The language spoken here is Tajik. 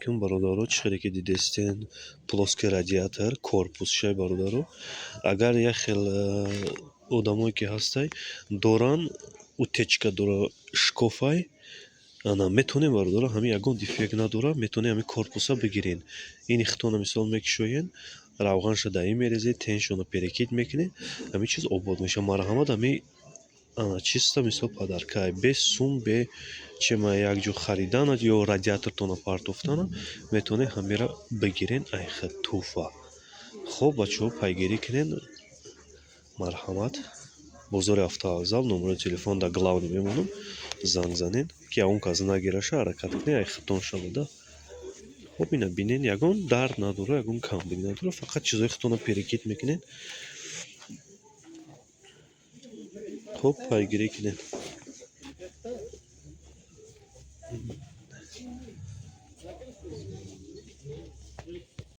Алейкум, бародаро. Чӣ хеле ки дидестен, плоский радиатор корпусшай, бародаро. Агар як хел одамое ки ҳастай, доран, утечка дора шкофай, ана метавонем, бародаро, ҳамин ягон дефект надора, метавонем ҳамин корпуса бигирен. Ини хитона мисол мекушоен, равғанша дар ин мерезед, теншона перекид мекунед, ҳамин чиз обод мешавад. Марҳамат, ҳамин ана чиста мисол подаркай, бе сум, бе чема якҷо харидана ё радиатортона партофтана, метавонед ҳамира бигирен айха туҳфа. Хоб, бачаҳо, пайгирӣ кунед, марҳамат. Бозори Автовокзал, номерои телефон дар главный мемонам, занг занед, ки ягон кас нагираша, ҳаракат кунед, ай хитон шавада. Хоб, ина бинен, ягон дард надора, ягон камбудӣ надора, фақат чизои хитона перекид мекунед. Хоб, пайгирӣ кунед.